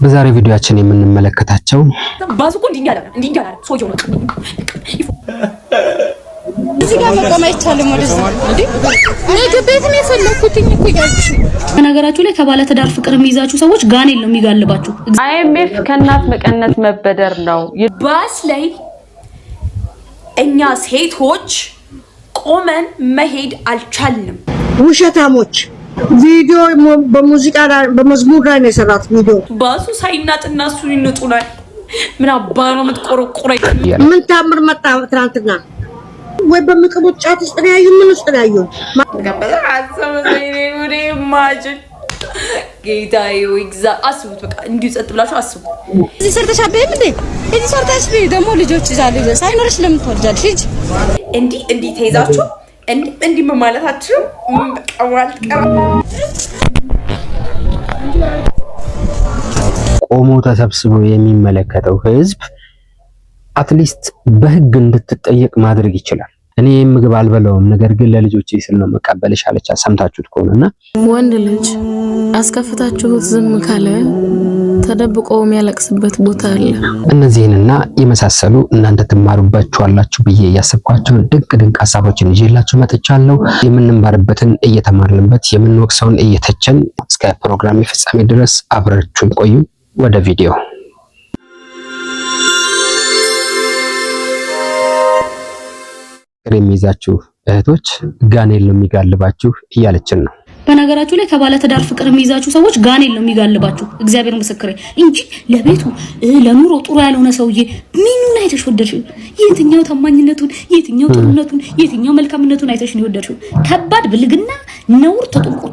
በዛሬ ቪዲዮአችን የምንመለከታቸው ባሱ እኮ እንዲህ እያለ እንዲህ እያለ ሰውየው ነው። እዚህ ጋር መቆም አይቻልም። ወደዛ እንዴ ምግብ ቤት ነው የፈለኩትኝ እኮ እያልኩሽ ነው። በነገራችሁ ላይ ከባለ ትዳር ፍቅር የሚይዛችሁ ሰዎች ጋኔል ነው የሚጋልባችሁ። IMF ከእናት መቀነት መበደር ነው። ባስ ላይ እኛ ሴቶች ቆመን መሄድ አልቻልንም። ውሸታሞች ቪዲዮ በሙዚቃ ላይ በመዝሙር ላይ ነው የሰራት ቪዲዮ። ባሱ ሳይናጥና እሱን ይንጡናል። ምን አባ ነው የምትቆረቁረኝ? ምን ታምር መጣ ትናንትና? ወይ በሚቅሙት ጫት ውስጥ ነው ያዩ፣ ምን ውስጥ ነው ያዩ? ጌታዬ አስቡት። በቃ እንዲሁ ጸጥ ብላችሁ አስቡት። እዚህ ሰርተሽ አትበይም እንዴ? እዚህ ሰርተሽ በይ። ደግሞ ልጆች ይዛሉ። ሳይኖርሽ ለምን ትወልጃለሽ? ልጅ እንዲህ እንዲህ ተይዛችሁ እንዲህ እንዲህ ማለታችሁ በቃ አልቀረም። ቆሞ ተሰብስቦ የሚመለከተው ህዝብ at least በህግ እንድትጠየቅ ማድረግ ይችላል። እኔ ምግብ አልበላውም፣ ነገር ግን ለልጆቼ ስል ነው መቀበልሽ አለቻት። ሰምታችሁት ከሆነና ወንድ ልጅ አስከፍታችሁት ዝም ካለ ተደብቆ የሚያለቅስበት ቦታ አለ። እነዚህንና የመሳሰሉ እናንተ ትማሩባችኋላችሁ ብዬ ያሰብኳቸውን ድንቅ ድንቅ ሀሳቦችን ይዤላችሁ መጥቻለሁ። የምንማርበትን እየተማርንበት የምንወቅሰውን እየተቸን እስከ ፕሮግራም ፍጻሜ ድረስ አብራችሁን ቆዩ። ወደ ቪዲዮ። ፍቅር የሚይዛችሁ እህቶች ጋኔል ነው የሚጋልባችሁ እያለችን ነው። በነገራችሁ ላይ ከባለ ትዳር ፍቅር የሚይዛችሁ ሰዎች ጋኔል ነው የሚጋልባችሁ። እግዚአብሔር ምስክሬ እንጂ ለቤቱ ለኑሮ ጥሩ ያልሆነ ሰውዬ ምኑን አይተሽ ወደድሽው? የትኛው ታማኝነቱን፣ የትኛው ጥሩነቱን፣ የትኛው መልካምነቱን አይተሽ ነው የወደድሽው? ከባድ ብልግና፣ ነውር፣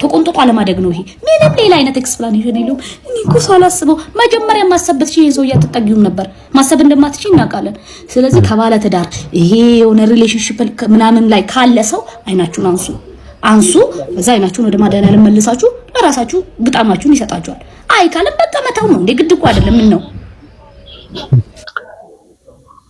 ተቆንጥጦ አለማደግ ነው ይሄ። ምንም ሌላ አይነት explanation የለውም። እኔ እኮ ሳላስበው መጀመሪያ ማሰብ ብትችይ ይሄን ሰውዬ አትጠጊውም ነበር። ማሰብ እንደማትችይ እናውቃለን። ስለዚህ ከባለ ትዳር ይሄ የሆነ relationship ምናምን ላይ ካለ ሰው አይናችሁን አንሱ አንሱ። እዛ አይናችሁን ወደ ማዳን መልሳችሁ ለራሳችሁ ግጣማችሁን ይሰጣችኋል። አይ ካለም በቃ መተው ነው እንዴ፣ ግድ እኮ አይደለም። ምን ነው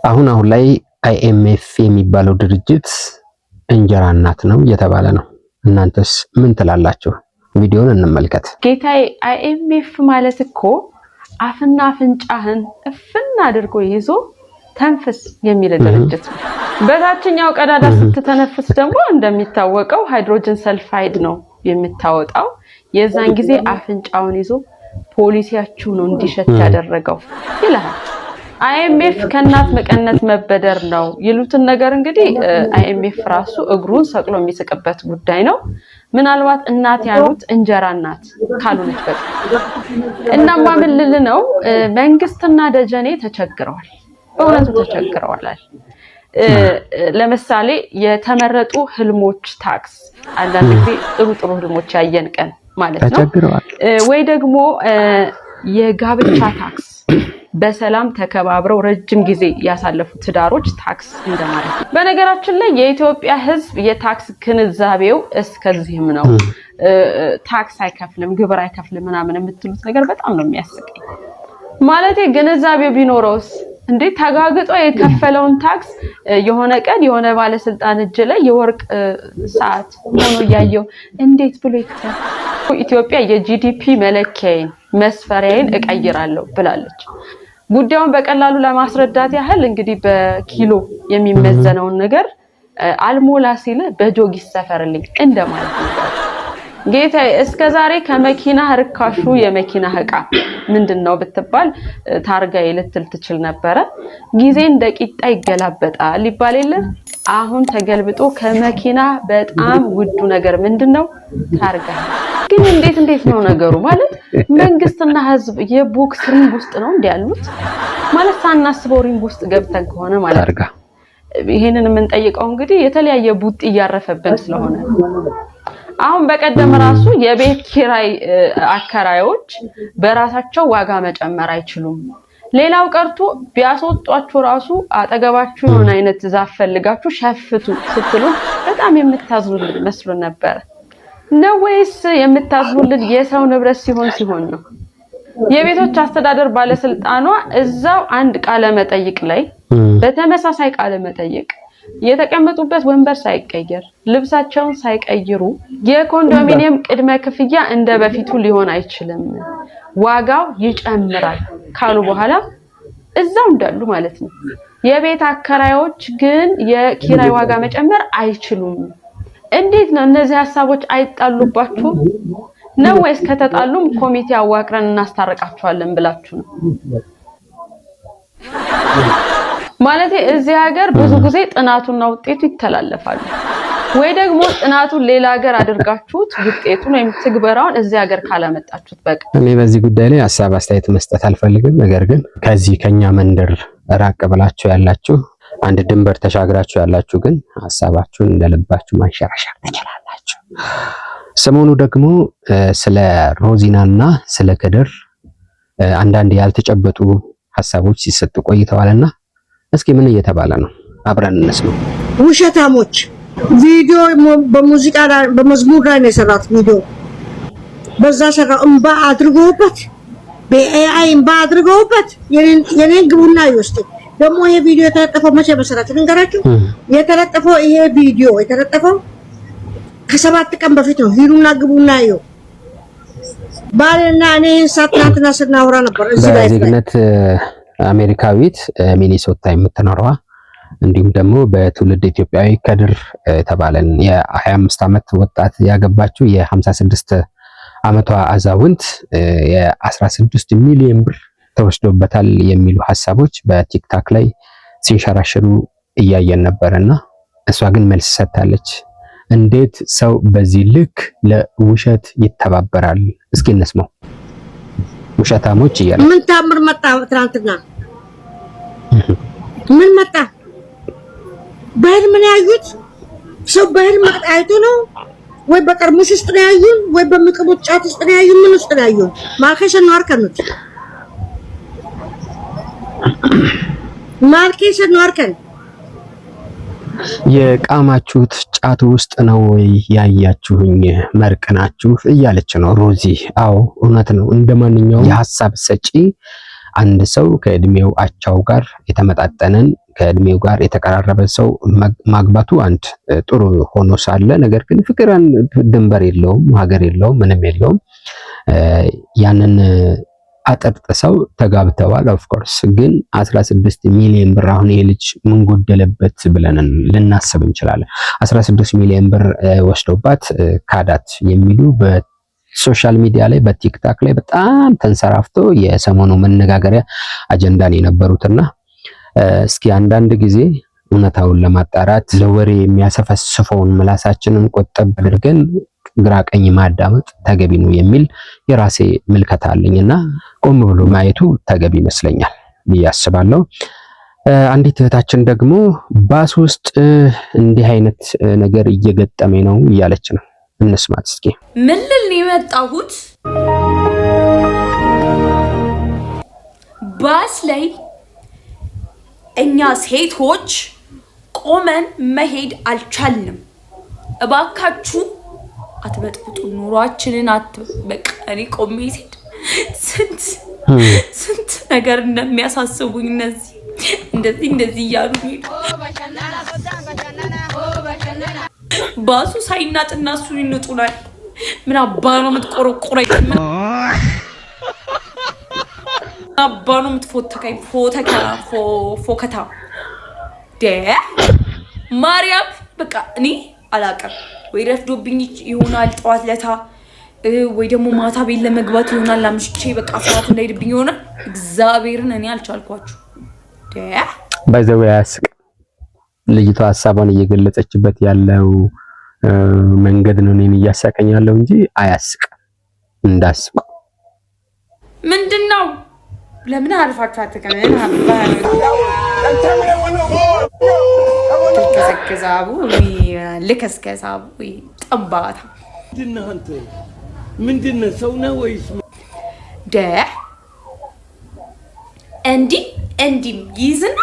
አሁን አሁን ላይ IMF የሚባለው ድርጅት እንጀራ እናት ነው እየተባለ ነው። እናንተስ ምን ትላላችሁ? ቪዲዮን እንመልከት። ጌታዬ፣ IMF ማለት እኮ አፍና አፍንጫህን እፍን አድርጎ ይዞ ተንፍስ የሚል ድርጅት ነው። በታችኛው ቀዳዳ ስትተነፍስ ደግሞ እንደሚታወቀው hydrogen sulfide ነው የምታወጣው። የዛን ጊዜ አፍንጫውን ይዞ ፖሊሲያችሁ ነው እንዲሸት ያደረገው ይልሃል። IMF ከእናት መቀነት መበደር ነው ይሉትን ነገር እንግዲህ IMF ራሱ እግሩን ሰቅሎ የሚስቅበት ጉዳይ ነው። ምናልባት እናት ያሉት እንጀራ እናት ካልሆነች በቀር። እናማ ምን ልል ነው፣ መንግስትና ደጀኔ ተቸግረዋል። በእውነቱ ተቸግረዋል። ለምሳሌ የተመረጡ ህልሞች ታክስ፣ አንዳንድ ጊዜ ጥሩ ጥሩ ህልሞች ያየን ቀን ማለት ነው። ወይ ደግሞ የጋብቻ ታክስ፣ በሰላም ተከባብረው ረጅም ጊዜ ያሳለፉ ትዳሮች ታክስ እንደማለት ነው። በነገራችን ላይ የኢትዮጵያ ሕዝብ የታክስ ግንዛቤው እስከዚህም ነው። ታክስ አይከፍልም፣ ግብር አይከፍልም ምናምን የምትሉት ነገር በጣም ነው የሚያስቀኝ። ማለቴ ግንዛቤው ቢኖረውስ እንዴ ተጋግጦ የከፈለውን ታክስ የሆነ ቀን የሆነ ባለስልጣን እጅ ላይ የወርቅ ሰዓት ሆኖ እያየው እንዴት ብሎ ይክፈል? ኢትዮጵያ የ GDP መለኪያዬን መስፈሪያዬን እቀይራለሁ ብላለች። ጉዳዩን በቀላሉ ለማስረዳት ያህል እንግዲህ በኪሎ የሚመዘነውን ነገር አልሞላ ሲል በጆግ ይሰፈርልኝ እንደማለት ነው። ጌታዬ፣ እስከ ዛሬ ከመኪና ርካሹ የመኪና እቃ ምንድን ነው ብትባል ታርጋዬ ልትል ትችል ነበረ። ጊዜ እንደ ቂጣ ይገላበጣል ይባል የለ፣ አሁን ተገልብጦ ከመኪና በጣም ውዱ ነገር ምንድን ነው? ታርጋ። ግን እንዴት እንዴት ነው ነገሩ? ማለት መንግስትና ህዝብ የቦክስ ring ውስጥ ነው እንዲ ያሉት፣ ማለት ሳናስበው ring ውስጥ ገብተን ከሆነ ማለት ነው። ይሄንን የምንጠይቀው እንግዲህ የተለያየ ቡጢ እያረፈብን ስለሆነ። አሁን በቀደም ራሱ የቤት ኪራይ አከራዮች በራሳቸው ዋጋ መጨመር አይችሉም። ሌላው ቀርቶ ቢያስወጧችሁ ራሱ አጠገባችሁ የሆነ አይነት ዛፍ ፈልጋችሁ ሸፍቱ ስትሉን በጣም የምታዝኑልን መስሎን ነበረ። ነው ወይስ የምታዝኑልን የሰው ንብረት ሲሆን ሲሆን ነው? የቤቶች አስተዳደር ባለስልጣኗ እዛው አንድ ቃለ መጠይቅ ላይ፣ በተመሳሳይ ቃለ መጠይቅ የተቀመጡበት ወንበር ሳይቀየር፣ ልብሳቸውን ሳይቀይሩ የኮንዶሚኒየም ቅድመ ክፍያ እንደ በፊቱ ሊሆን አይችልም፣ ዋጋው ይጨምራል ካሉ በኋላ እዛው እንዳሉ ማለት ነው። የቤት አከራዮች ግን የኪራይ ዋጋ መጨመር አይችሉም። እንዴት ነው እነዚህ ሀሳቦች አይጣሉባችሁም ነው ወይስ ከተጣሉም ኮሚቴ አዋቅረን እናስታርቃችኋለን ብላችሁ ነው? ማለት እዚህ ሀገር ብዙ ጊዜ ጥናቱና ውጤቱ ይተላለፋሉ። ወይ ደግሞ ጥናቱን ሌላ ሀገር አድርጋችሁት ውጤቱን ወይም ትግበራውን እዚህ ሀገር ካላመጣችሁት በቃ። እኔ በዚህ ጉዳይ ላይ ሀሳብ አስተያየት መስጠት አልፈልግም። ነገር ግን ከዚህ ከኛ መንደር ራቅ ብላችሁ ያላችሁ፣ አንድ ድንበር ተሻግራችሁ ያላችሁ ግን ሀሳባችሁን እንደልባችሁ ማንሸራሸር ትችላላችሁ። ሰሞኑ ደግሞ ስለ ሮዚናና ስለ ከድር አንዳንድ ያልተጨበጡ ሀሳቦች ሲሰጡ ቆይተዋልና እስኪ ምን እየተባለ ነው? አብረን እንስማው። ውሸታሞች፣ ቪዲዮ በሙዚቃ ላይ፣ በመዝሙር ላይ ነው የሰራት። ቪዲዮ በዛ ሰራው። እንባ አድርገውበት፣ በ AI እንባ አድርገውበት። የኔን ግቡና ይወስድ። ደግሞ ይሄ ቪዲዮ የተለጠፈው መቼ መሰላችሁ? ልንገራችሁ። የተለጠፈው፣ ይሄ ቪዲዮ የተለጠፈው ከ7 ቀን በፊት ነው። ሂዱና ግቡና እዩ። ባልና እኔ ይህን ሰዓት ትናንትና ስናወራ ነበር እዚህ ላይ። በዜግነት አሜሪካዊት፣ ሚኒሶታ የምትኖረዋ፣ እንዲሁም ደግሞ በትውልድ ኢትዮጵያዊ ከድር የተባለን የ25 ዓመት ወጣት ያገባችው የ56 ዓመቷ አዛውንት የ16 ሚሊዮን ብር ተወስዶበታል የሚሉ ሀሳቦች በ TikTok ላይ ሲንሸራሸሩ እያየን ነበርና እሷ ግን መልስ ሰጥታለች። እንዴት ሰው በዚህ ልክ ለውሸት ይተባበራል? እስኪ እንስማው። ውሸታሞች እያለ ምን ታምር መጣ? ትናንትና ምን መጣ? በህልም ነው ያዩት። ሰው በህልም አይቶ ነው ወይ በጠርሙስ ውስጥ ነው ያዩን፣ ወይ በሚቅሙት ጫት ውስጥ ነው ያዩን? ምን ውስጥ ነው ያዩን? Maal keessa nu arkan? Maal keessa nu arkan? የቃማችሁት ጫት ውስጥ ነው ወይ ያያችሁኝ? መርቅናችሁ እያለች ነው ሮዚ። አዎ፣ እውነት ነው። እንደ ማንኛውም የሀሳብ ሰጪ አንድ ሰው ከእድሜው አቻው ጋር የተመጣጠነን፣ ከእድሜው ጋር የተቀራረበ ሰው ማግባቱ አንድ ጥሩ ሆኖ ሳለ ነገር ግን ፍቅር ድንበር የለውም፣ ሀገር የለውም፣ ምንም የለውም። ያንን አጥር ጥሰው ተጋብተዋል። Of course ግን 16 ሚሊዮን ብር፣ አሁን ይሄ ልጅ ምን ጎደለበት ብለን ልናስብ እንችላለን። 16 ሚሊዮን ብር ወስዶባት ካዳት የሚሉ በ social media ላይ፣ በ TikTok ላይ በጣም ተንሰራፍቶ የሰሞኑ መነጋገሪያ አጀንዳን የነበሩትና እስኪ አንዳንድ ጊዜ እውነታውን ለማጣራት ለወሬ የሚያሰፈስፈውን ምላሳችንን ቆጠብ አድርገን ግራ ቀኝ ማዳመጥ ተገቢ ነው የሚል የራሴ ምልከታ አለኝ እና ቆም ብሎ ማየቱ ተገቢ ይመስለኛል ብዬ አስባለሁ። አንዲት እህታችን ደግሞ ባስ ውስጥ እንዲህ አይነት ነገር እየገጠመኝ ነው እያለች ነው። እንስማት እስኪ። ምን ልል ነው የመጣሁት? ባስ ላይ እኛ ሴቶች ቆመን መሄድ አልቻልንም። እባካችሁ አትበጥብጡ፣ ኑሯችንን። በቃ እኔ ቆሜ ስሄድ ስንት ስንት ነገር እንደሚያሳስቡኝ እነዚህ እንደዚህ እንደዚህ እያሉ ሄዱ። ባሱ ሳይናጥ እና እሱን ይንጡናል። ምን አባ ነው የምትቆረቁረኝ? ምን አባ ነው የምትፎተካኝ? ፎተካ ፎከታ ደ ማርያም፣ በቃ እኔ አላውቅም። ወይ ረፍዶብኝ ይሆናል ጠዋት ለታ፣ ወይ ደግሞ ማታ ቤት ለመግባት ይሆናል አምሽቼ፣ በቃ ሰዓት እንዳይሄድብኝ ይሆናል። እግዚአብሔርን እኔ አልቻልኳችሁ። By the way አያስቅም። ልጅቷ ሀሳቧን እየገለጸችበት ያለው መንገድ ነው እኔን እያሳቀኝ ያለው እንጂ አያስቅም። እንዳስቁ ምንድን ነው? ለምን አርፋችሁ አትቀመጥ? ልከሰከሳቡ ልከስከሳቡ ጠንባታ። ምንድነህ አንተ? ምንድነህ? ሰው ነህ ወይስ ደ እንዲህ እንዲህ ይዝና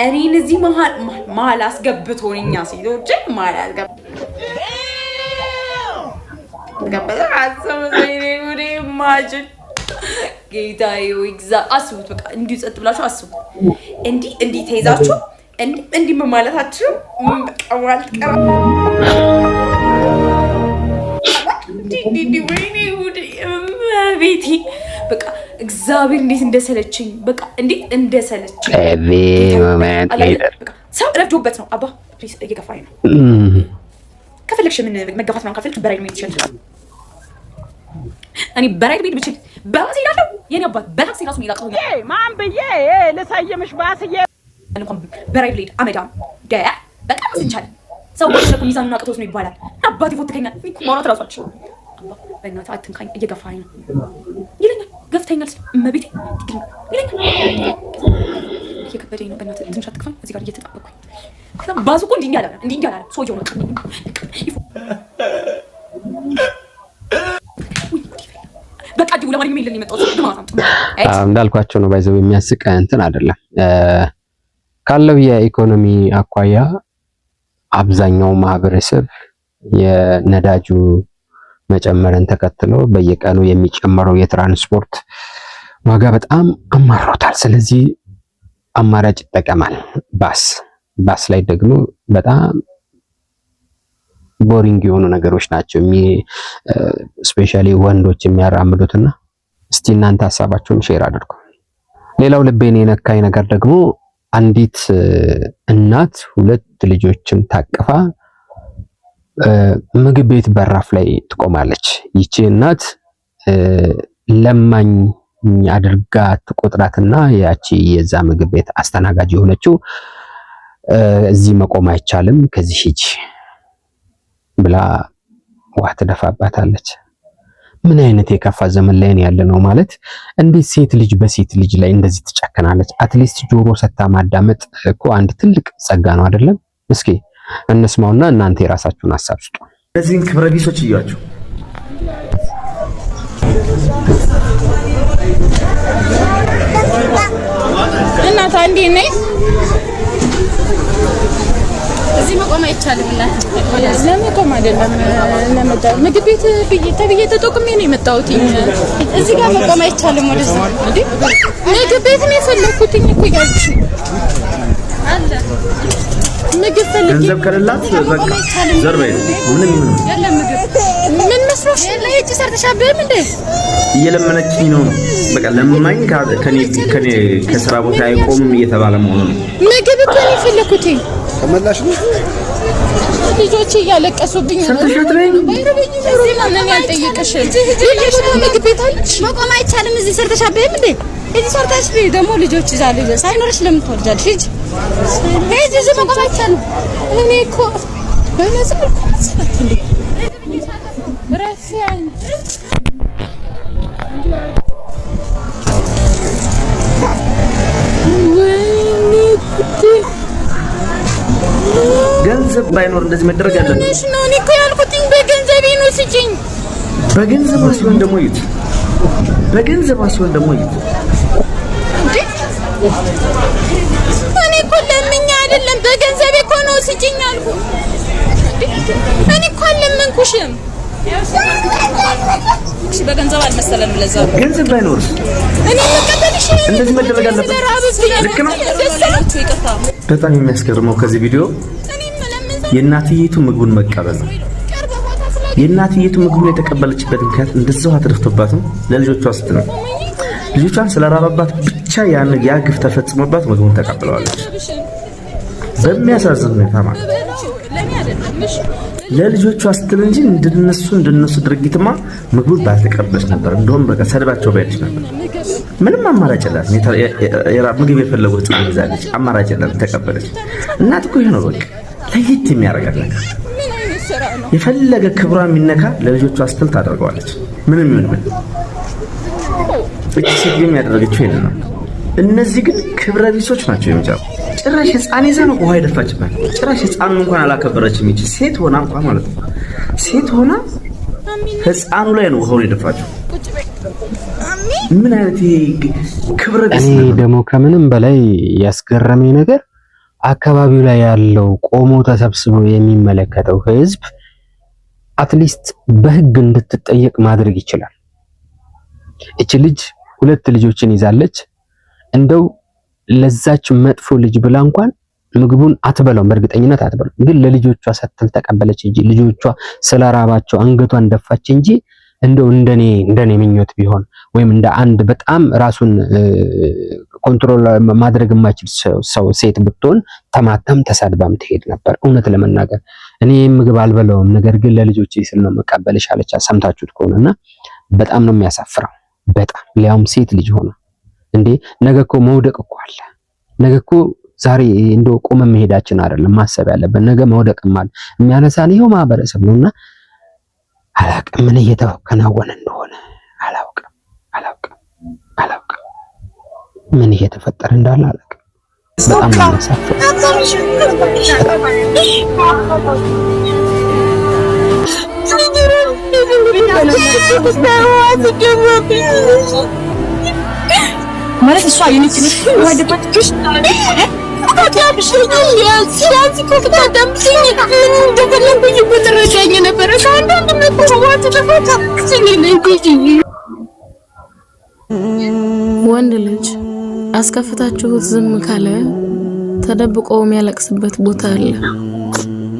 እኔን እዚህ መሀል መሀል አስገብቶን፣ እኛ ሴቶችን መሀል አስገብቶ imagine፣ ጌታዬ ወይ፣ አስቡት። በቃ እንዲሁ ጸጥ ብላችሁ አስቡት። እንዲህ እንዲህ ተይዛችሁ እንዲህ እንዲህ ማለታችሁ በቃ ማለት ቀራ እንዲህ እንዲህ እንዲህ፣ ወይኔ ጉዴ ቤቴ፣ በቃ እግዚአብሔር እንዴት እንደሰለችኝ፣ በቃ እንዴት እንደሰለችኝ። Every moment later. በቃ ሰው ረፍዶበት ነው። አባ please፣ እየገፋኝ ነው። ከፈለግሽ ምን መገፋት ምናምን ካልፈለግሽ በ Ride መሄድ ትችላለሽ። እኔ በ Ride መሄድ ብችል በባስ እሄዳለሁ። የኔ አባት በታክሲ ራሱ መሄድ አቅቶኛል። ማን ብዬ ልሰይምሽ ባስዬ? እንኳን በ Ride ልሄድ አመዳም ደ በጣም ስንቻል ሰው እኮ ሚዛኑን አቅቶት ነው ይባላል። አባት ይፎትከኛል። እኔ እኮ ማውራት እራሱ አልችልም። አባ በእናትህ አትንካኝ፣ እየገፋኝ ነው ይለኛል። ገፍተኛል ስል እመቤቴ ይለኛል። እየከበደኝ ነው፣ በእናትህ ትንሽ አትግፋኝ። እዚህ ጋር እየተጣበቅኩኝ። ከዛ ባሱ እኮ እንዲህ እንዲህ አላለም፣ እንዲህ እንዲህ አላለም። ሰውየው ነው ውይ ጉድ ይፈላ። በቃ ዲቡ ለማንኛውም የለን የመጣሁት ግማታም እንዳልኳቸው ነው። By the way የሚያስቅ እንትን አይደለም። ካለው የኢኮኖሚ አኳያ አብዛኛው ማህበረሰብ የነዳጁ መጨመርን ተከትሎ በየቀኑ የሚጨመረው የትራንስፖርት ዋጋ በጣም አማሮታል። ስለዚህ አማራጭ ይጠቀማል። Bus ላይ ደግሞ በጣም boring የሆኑ ነገሮች ናቸው፣ especially ወንዶች የሚያራምዱትና እስቲ እናንተ ሀሳባችሁን share አድርጉ። ሌላው ልቤን የነካኝ ነገር ደግሞ አንዲት እናት ሁለት ልጆችን ታቅፋ ምግብ ቤት በራፍ ላይ ትቆማለች። ይቺ እናት ለማኝ አድርጋ ትቆጥራትና ያቺ የዛ ምግብ ቤት አስተናጋጅ የሆነችው እዚህ መቆም አይቻልም፣ ከዚህ ሂጂ ብላ ውሃ ትደፋባታለች። ምን አይነት የከፋ ዘመን ላይ ነው ያለነው? ማለት እንዴት ሴት ልጅ በሴት ልጅ ላይ እንደዚህ ትጨክናለች? At least ጆሮ ሰታ ማዳመጥ እኮ አንድ ትልቅ ጸጋ ነው አይደለም? እስኪ እንስማውና እናንተ የራሳችሁን ሀሳብ ስጡ። እነዚህን ክብረ ቢሶች እያቸው። እናት አንዴ ነይ። እዚህ መቆም አይቻልም። እናት ለመቆም አይደለም ለመጣ ምግብ ቤት ብዬ ተብዬ ተጠቁሜ ነው የመጣሁት። እዚህ ጋር መቆም አይቻልም። ወደዛ እንዴ ምግብ ቤት ነው የፈለኩትኝ እኮ እያልኩሽ አለ ምግብ ፈልጌ ገንዘብ ከሌላት በቃ ዘር በይ ነው። ምንም ይሁን የለም ምግብ ምን መስሎሽ? ለእጅ ሰርተሽ አትበይም እንዴ? እየለመነችኝ ነው ነው በቃ ለማኝ ከኔ ከኔ ከስራ ቦታ አይቆምም እየተባለ መሆኑ ነው። ምግብ እኮ ነው የፈለኩትኝ። ተመላሽ ነው። ልጆቼ እያለቀሱብኝ ነው። ሰርተሽ አትበይም? ባይረበኝ ኖሮ ማንን ያልጠየቅሽም? ሌላ ቦታ ምግብ ቤት አለች። መቆም አይቻልም። እዚህ ሰርተሽ አትበይም እንዴ? እዚህ ሰርተሽ ብይ። ደግሞ ልጆች ይዛ ልጅ ሳይኖርሽ ለምን ትወልጃለሽ? ሂጂ ሂጂ። እዚህ መቆም አይቻልም። እኔ እኮ በነፃ እኮ መሰላት እንዴ? ረፊያን ወይኔ ጉዴ! ገንዘብ ባይኖር እንደዚህ መደረግ ያለበት ትንሽ ነው። እኔ እኮ ያልኩትኝ በገንዘቤ ነው፣ ስጪኝ። በገንዘቧ ሲሆን ደግሞ እዩት። በገንዘቧ ሲሆን ደግሞ እዩት። እንዴ እኔ እኮ ለምኜ አይደለም፣ በገንዘቤ እኮ ነው ስጪኝ አልኩ። እኔ እኮ አልለመንኩሽም። እሺ በገንዘብ አልመሰለንም። ለዛ ነው ገንዘብ ባይኖርስ እኔ መቀበልሽ እንደዚህ መደረግ አለበት? ልክ ነው። ይቅርታ። በጣም የሚያስገርመው ከዚህ ቪዲዮ የእናትየቱ ምግቡን መቀበል ነው። የእናትየቱ ምግቡን የተቀበለችበት ምክንያት እንደዛው አትደፍቶባትም ለልጆቿ ስትል ነው። ልጆቿን ስለራበባት ብቻ ያን ያ ግፍ ተፈጽሞባት ምግቡን ተቀብለዋለች። በሚያሳዝን ሁኔታ ማለት ለልጆቿ ስትል እንጂ እንደነሱ ድርጊትማ ምግቡን ባልተቀበለች ነበር። እንደውም በቃ ሰድባቸው ባይለች ነበር። ምንም አማራጭ የላትም። ምግብ የፈለጉ ህፃን ይዛለች። አማራጭ የላትም፣ ተቀበለች። እናት እኮ ይሄ ነው በቃ ለየት የሚያደርጋት ነገር። የፈለገ ክብሯ የሚነካ ለልጆቿ ስትል ታደርገዋለች። ምንም ይሁን ምን እቺ ሴትዮ ያደረገችው ይሄን ነው። እነዚህ ግን ክብረ ቢሶች ናቸው። የሚጫው ጭራሽ ህፃን ይዛ ነው ውሃ የደፋችባት። ጭራሽ ህፃኑን እንኳን አላከበረችም። ይቺ ሴት ሆና እንኳን ማለት ነው ሴት ሆና ህፃኑ ላይ ነው ውሃውን የደፋችው። ምን አይነት ይሄ ክብረ ቢስ እኔ ደግሞ ከምንም በላይ ያስገረመኝ ነገር አካባቢው ላይ ያለው ቆሞ ተሰብስቦ የሚመለከተው ህዝብ at least በህግ እንድትጠየቅ ማድረግ ይችላል። እቺ ልጅ ሁለት ልጆችን ይዛለች። እንደው ለዛች መጥፎ ልጅ ብላ እንኳን ምግቡን አትበላውም፣ በእርግጠኝነት አትበላውም። ግን ለልጆቿ ስትል ተቀበለች እንጂ፣ ልጆቿ ስለራባቸው አንገቷን ደፋች እንጂ፣ እንደው እንደኔ ምኞት ቢሆን ወይም እንደ አንድ በጣም ራሱን control ማድረግ የማይችል ሰው ሴት ብትሆን ተማታም ተሳድባም ትሄድ ነበር። እውነት ለመናገር እኔ ምግብ አልበላውም፣ ነገር ግን ለልጆቼ ስል ነው መቀበልሽ አለቻት። ሰምታችሁት ከሆነና በጣም ነው የሚያሳፍረው። በጣም ሊያውም ሴት ልጅ ሆነ እንዴ! ነገ እኮ መውደቅ እኮ አለ። ነገ እኮ ዛሬ እንደው ቆመ መሄዳችን አይደለም ማሰብ ያለብን፣ ነገ መውደቅም አለ። የሚያነሳን ይኸው ማህበረሰብ ነውና አላቅም ምን እየተከናወነ እንደሆነ፣ አላውቅም፣ አላውቅም፣ አላውቅም፣ ምን እየተፈጠረ እንዳለ አላውቅም። በጣም ነው የሚያሳፍረው። ማለት እሷ የኔ ወንድ ልጅ አስከፍታችሁት ዝም ካለ ተደብቆ የሚያለቅስበት ቦታ አለ።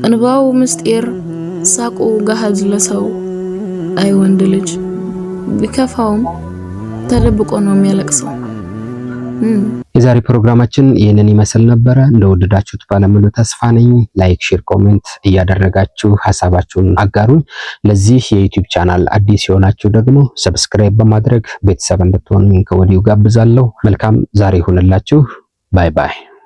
እንባው ምስጢር፣ ሳቁ ገሃድ ለሰው። አይ ወንድ ልጅ ቢከፋውም ተደብቆ ነው የሚያለቅሰው። የዛሬ ፕሮግራማችን ይህንን ይመስል ነበረ። እንደወደዳችሁት ባለሙሉ ተስፋ ነኝ። Like፣ share፣ comment እያደረጋችሁ ሀሳባችሁን አጋሩኝ። ለዚህ የ YouTube channel አዲስ የሆናችሁ ደግሞ subscribe በማድረግ ቤተሰብ እንድትሆኑ ከወዲሁ ጋብዛለሁ። መልካም ዛሬ ይሁንላችሁ። Bye bye።